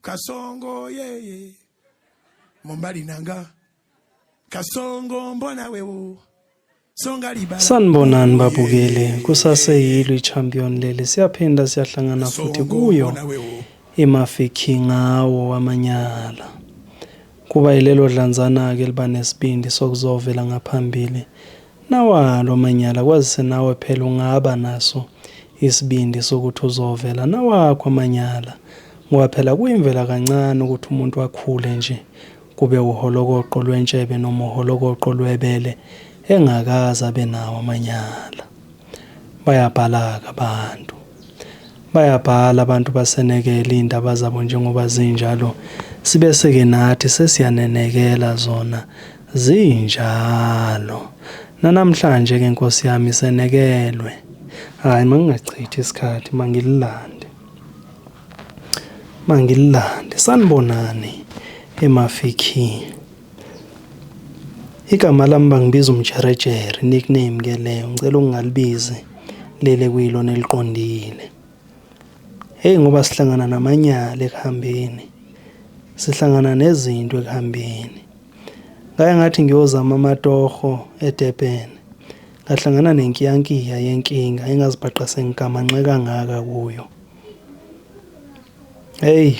Kasongo yeye mobali na nga Kasongo mbona wewo songa libala. Sanibonani babukeli, kusaseyilo i-champion leli. Siyaphinda siyahlangana futhi Kasongo kuyo mbona wewo iMafiki ngawo amanyala. Kuba yilelo dlanzana-ke eliba nesibindi sokuzovela ngaphambili nawalo amanyala, kwazise nawe phela ungaba naso isibindi sokuthi uzovela nawakho amanyala, ngoba phela kuyimvela kancane ukuthi umuntu akhule nje kube uholokoqo lwentshebe noma uholokoqo lwebele engakaze abe nawo amanyala. Bayabhala-ke abantu. Bayabhala abantu basenekele iy'ndaba zabo njengoba zinjalo, sibese-ke nathi sesiyanenekela zona zinjalo. Nanamhlanje-ke Nkosi yami senekelwe. Hhayi mangingachithi isikhathi mangililande. Mangililande. Sanibonani emafikhi. Igama lami bangibiza umjerejere, nickname ke leyo. Ngicela ungalibizi leli kuyilona eliqondile. Hey ngoba sihlangana namanyala ekuhambeni. Sihlangana nezinto ekuhambeni. Ngake ngathi ngiyozama amatoho eDurban. Ngahlangana nenkiyankiya yenkinga engazibhaqa sengigamanxe kangaka kuyo. Hey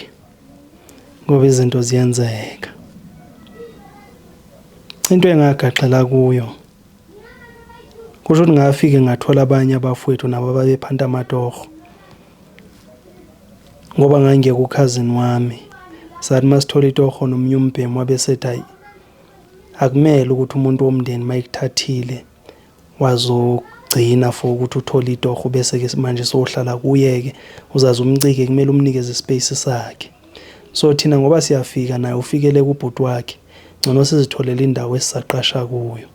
ngoba izinto ziyenzeka. Into engagaxela kuyo kusho ukuthi ngafike ngathola abanye abafowethu nabo ababephanta amatoho ngoba ngangiye kukhazini wami. Sathi masithola itoho nomunye umbhemu wabe esethi hhayi akumele ukuthi umuntu womndeni mayekuthathile wazogcina for ukuthi uthole itoho bese-ke manje sowuhlala kuye-ke uzaze umcike kumele umnikeze ispace sakhe. So thina ngoba siyafika naye ufikele kubhuti wakhe ngcono sizitholele indawo esisaqasha kuyo.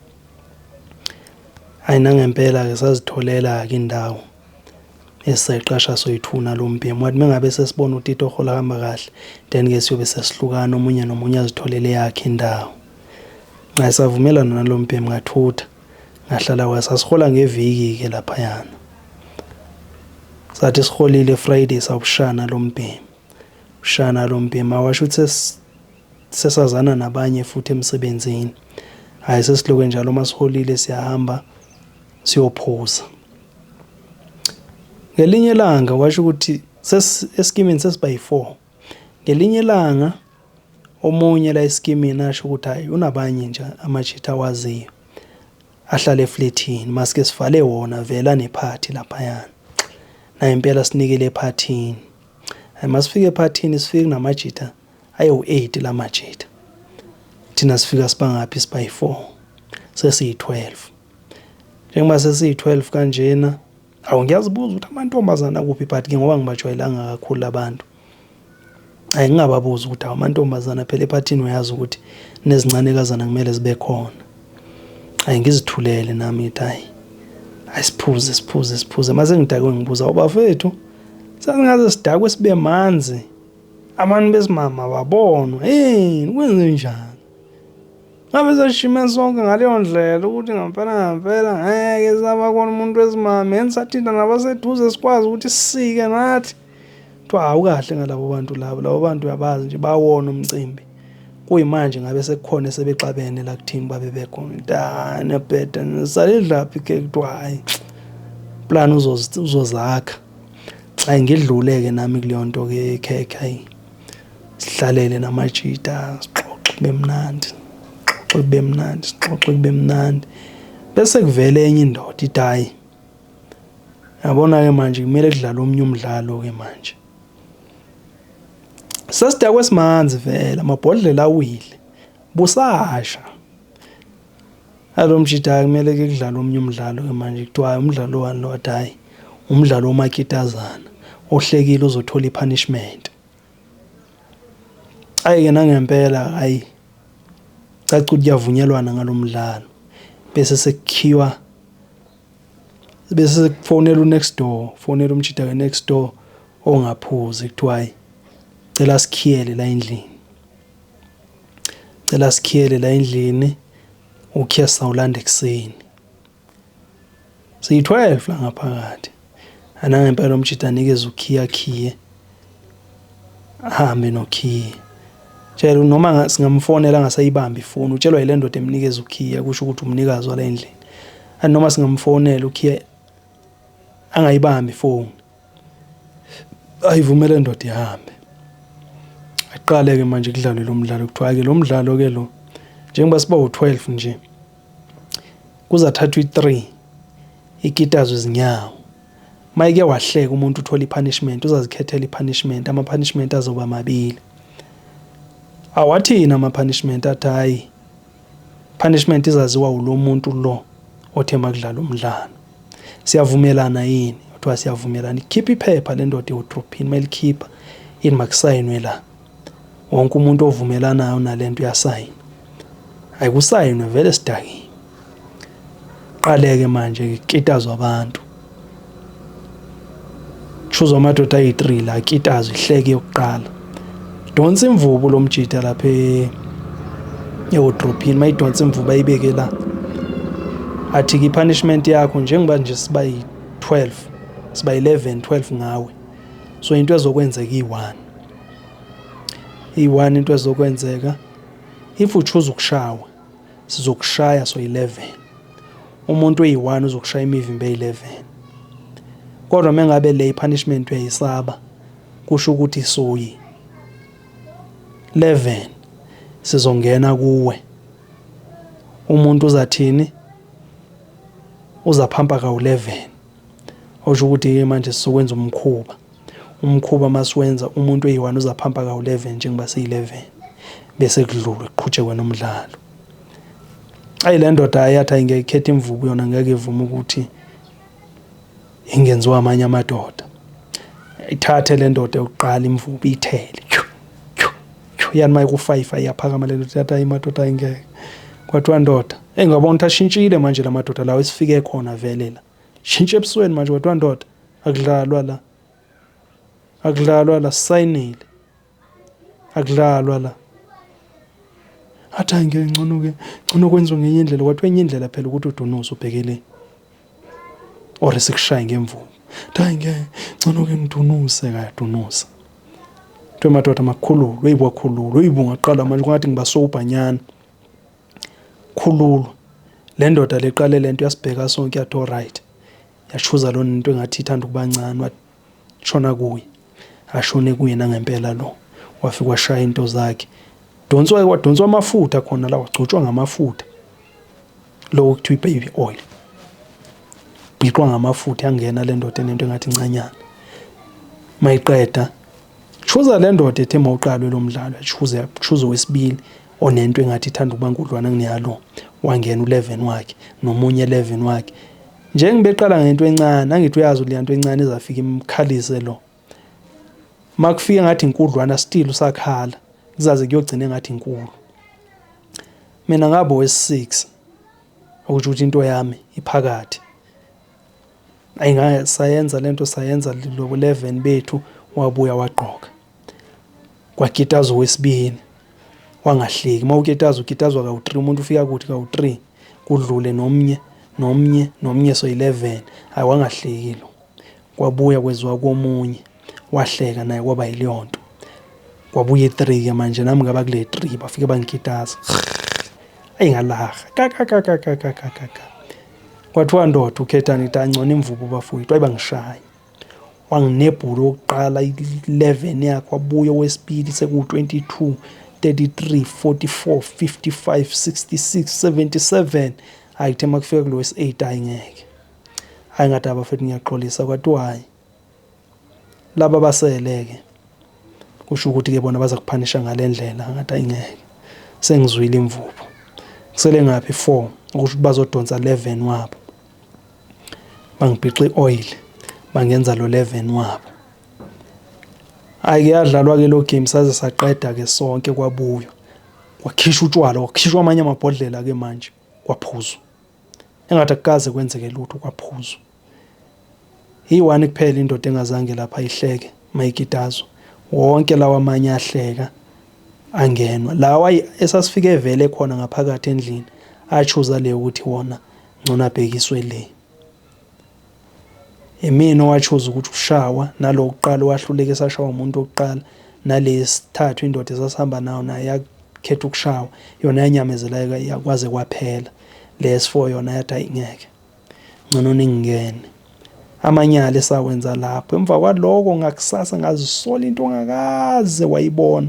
Hhayi nangempela-ke sazitholela-ke indawo esisayiqasha soyithuna lo mbhemu. Wathi mengabe sesibona ukuthi itoho lahamba kahle then-ke siyobe sesihlukana omunye nomunye azitholele eyakhe indawo. Hhayi savumelana nalo mbhemu ngathutha ngahlala kwa sasihola ngeviki-ke laphayana. Sathi siholile Friday sawushana lo mbhemu. Ushana lo mbhemu awasho ukuthi sesazana nabanye futhi emsebenzini. Hhayi sesiloke njalo uma siholile siyahamba siyophuza. Ngelinye ilanga washo ukuthi esikimini sesiba yi-four. Ngelinye ilanga omunye la esikimini asho ukuthi hhayi unabanye nje amajita awaziyo ahlala eflethini masike sivale wona vele anephathi laphayana. Naye impela sinikele ephathini. Hhayi masifika ephathini sifike kunamajita ayiwu-eight la majita. Thina sifika sibangaphi siba yi-four sesiyi-twelve. Njengoba sesiyi-twelve kanjena awu ngiyazibuza ukuthi amantombazane akuphi but ke ngoba ngibajwayelanga kakhulu labantu. Hhayi ngingababuzi ukuthi awu amantombazana phela ephathini uyazi ukuthi nezincanekazana kumele zibe khona. Hhayi ngizithulele nami ngithi hhayi hhayi siphuze siphuze siphuze mase ngidakwe ngibuza awu bafethu sesingaze sidakwe sibe manzi abantu besimama babonwa yini kwenzenjani? Ngabe seshime sonke ngaleyo ndlela ukuthi ngampela ngampela ngeke saba khona umuntu wesimame enisathinta nabaseduze sikwazi ukuthi sisike nathi. Kuthiwa awukahle ngalabo bantu labo, labo bantu uyabazi nje bawona umcimbi. Kuyimanje ngabe sekukhona esebexabene la kuthini babe bekhona. Hayi niyabheda nisalidlaphi ke kuthiwa hhayi plan uzozakha. Hhayi ngidlule-ke nami kuleyo nto-ke yekhekhe hhayi. Sihlalele namajita sixoxe kube mnandi, sixoxe kube mnandi, sixoxe kube mnandi. Bese kuvela enye indoda ithi hhayi yabona-ke manje kumele kudlalwe omunye umdlalo-ke manje. Sesidakwe simanzi vele amabhodlela awile busasha. Alo mjita hhayi kumele ke kudlalwe omunye umdlalo-ke manje kuthiwa hhayi umdlalo wani lo wathi hhayi umdlalo womakitazana ohlekile uzothola i-punishment. Ayi-ke nangempela hhayi caca ukuthi kuyavunyelwana ngalo mdlalo bese sekukhiywa bese sekufonela u-next door fonela umjita ka-next door ongaphuzi kuthiwa hhayi cela sikhiyele la endlini. Cela sikhiyele la endlini ukhiya sawulanda ekuseni. Siyi-12 la ngaphakathi. Anangempela umjita anikeze ukhiya akhiye. Ahambe nokhiye. Tshela noma singamfonela angasayibambi ifoni, utshelwa yile ndoda emnikeza ukhiye, kusho ukuthi umnikazi wale ndlini. Athi noma singamfonela ukhiye angayibambi ifoni. Ayivumele ndoda ihambe. Aqale-ke manje kudlalwe lo mdlalo, kuthiwa-ke lo mdlalo-ke lo njengoba siba u-12 nje kuzathathwa i-3 ikitazwe izinyawo. Mayike wahleka umuntu uthola i-punishment, uzazikhethela i-punishment, ama-punishment azoba mabili. Awathini ama-punishment? Athi hhayi, punishment izaziwa ulo muntu lo othe makudlala umdlalo. Siyavumelana yini? Kuthiwa siyavumelana. Ikhipha iphepha le ndoda ewodrophini, mayilikhipha yini makusayinwe la. Wonke umuntu ovumelanayo nalento uyasayina. Ayikusayinwe vele sidakiwe. Qaleke manje kitazwa abantu. Chuzwa amadoda ayi-3 la kitazwa ihleke yokuqala. Donsa imvubu lo mjita lapha ewodrophini, mayidonsa imvubu ayibeke la. Athi ke i-punishment yakho njengoba nje siba yi-12, siba 11, 12 ngawe. So into ezokwenzeka iyi-1. Iyi-1 into ezokwenzeka if uchoose ukushawa sizokushaya so 11. Umuntu oyi-1 uzokushaya imivimbo eyi-11. Kodwa mengabe le punishment uyayisaba kusho ukuthi soyi 11 sizongena kuwe. Umuntu uzathini? Uzaphampa kawu-11. Osho ukuthi-ke manje sizokwenza umkhuba. Umkhuba masiwenza umuntu oyi-1 uzaphampa kawu-11 njengoba siyi-11 bese kudlulwe kuqhutshekwe nomdlalo. Ayi le ndoda ayathi ayingeke ikhethe imvubu yona ngeke ivume ukuthi ingenziwa amanye amadoda. Ithathe le ndoda yokuqala imvubu iyithele. Yani maye ku-5 iyaphakama le ndoda yathi ayi madoda ayingeke. Kwathiwa ndoda, engabona ukuthi ashintshile manje la madoda lawo esifike khona vele la. Shintsha ebusweni manje kwathiwa ndoda akudlalwa la. Akudlalwa la sisayinile. Akudlalwa la. Athi hayi ngeke ngcono ke ngcono kwenziwe ngenye indlela kwathiwa enye indlela phela ukuthi udunuze ubhekele or sikushaye ngemvubu. Hayi ngeke ngcono ke ngidunuse kayadunusa. Kuthiwa madoda makukhululwe, uyibo khululwe, uyibo ngaqala manje kungathi ngibasobhanyana. Khululwa. Le ndoda leqale lento yasibheka sonke yathi alright. Yashuza lona into engathi ithanda ukuba ncane washona kuye. Ashone kuye nangempela lo. Wafika washaya into zakhe. Donswa kwadonswa amafutha khona la wagcotshwa ngamafutha. Lo kuthiwa i-baby oil. Bhixwa ngamafutha yangena le ndoda enento engathi incanyana. Mayiqeda Chuza le ndoda ethe mawuqalwe lo mdlalo yachuza yachuza owesibili onento engathi ithanda ukuba nkudlwana kuneyalo wangena u-11 wakhe nomunye 11 wakhe njengibeqala ngento encane angithi uyazi leya nto encane izafika imkhalise lo makufika ngathi inkudlwana still usakhala kuzaze kuyogcina engathi inkulu mina ngabo wesi-6 okusho ukuthi into yami iphakathi ayingaye sayenza lento sayenza lo 11 bethu wabuya wagqoka kwakitaza owesibili wangahleki uma ukitaza ukitazwa kawu-3 umuntu ufika kuthi kawu-3 kudlule nomnye nomnye nomnye so 11 hayi wangahleki lo kwabuya kweziwa komunye wahleka naye kwaba yileyo nto kwabuya i-3 ke manje nami ngaba kule 3 bafike bangikitaza ayi ngalaha kakakakakakakaka kwathiwa ndoda ukhethani ithi angcono imvubu bafowethu ayi bangishaya wanginebhula wokuqala i-11 yakhe wabuya owesibili seku-22 33 44 55 66 77 hayi kuthe makufika kulo wesi-8 hayi ngeke hayi ngathi abafethu ngiyaxolisa kwathiwa hayi laba basele-ke kusho ukuthi-ke bona baza kuphanisha ngale ndlela ngathi ayingeke sengizwile imvubu kusele ngaphi 4 okusho ukuthi bazodonsa 11 wabo bangibhixa i-oil bangenza lo 11 wabo Hhayi-ke yadlalwa-ke lo game saze saqeda-ke sonke kwabuywa kwakhishwa utshwala kwakhishwa amanye amabhodlela-ke manje kwaphuzwa engathi akukaze kwenzeke lutho kwaphuzwa iyi-one kuphela indoda engazange lapha ihleke mayikitazwa wonke lawa amanye ahleka angenwa lawa esasifike vele khona ngaphakathi endlini achuza le ukuthi wona ngcono abhekiswe le Imina owachuza ukuthi ushawa nalo wokuqala owahluleka esashawa umuntu wokuqala. Nalesithathu indoda esasihamba nayo naye yakhetha ukushawa, yona yanyamezela kwaze kwaphela. Lesi-four yona yathi ayi ngeke, ngcono ningingene. Amanyala esawenza lapho. Emva kwaloko ngakusasa ngazisola into ongakaze wayibona.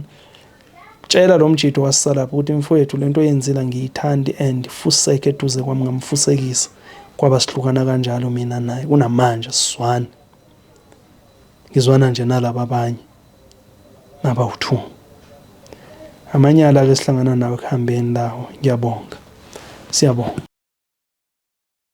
Tshela lo mjito wasisalapho ukuthi mfowethu lento oyenzile angiyithandi and fuseke eduze kwami ngamfusekisa. Kwaba sihlukana kanjalo mina naye kunamanje asizwani. Ngizwana nje nalaba abanye abawu-two. Amanyala ke sihlangana nawo ekuhambeni lawo. Ngiyabonga. Siyabonga.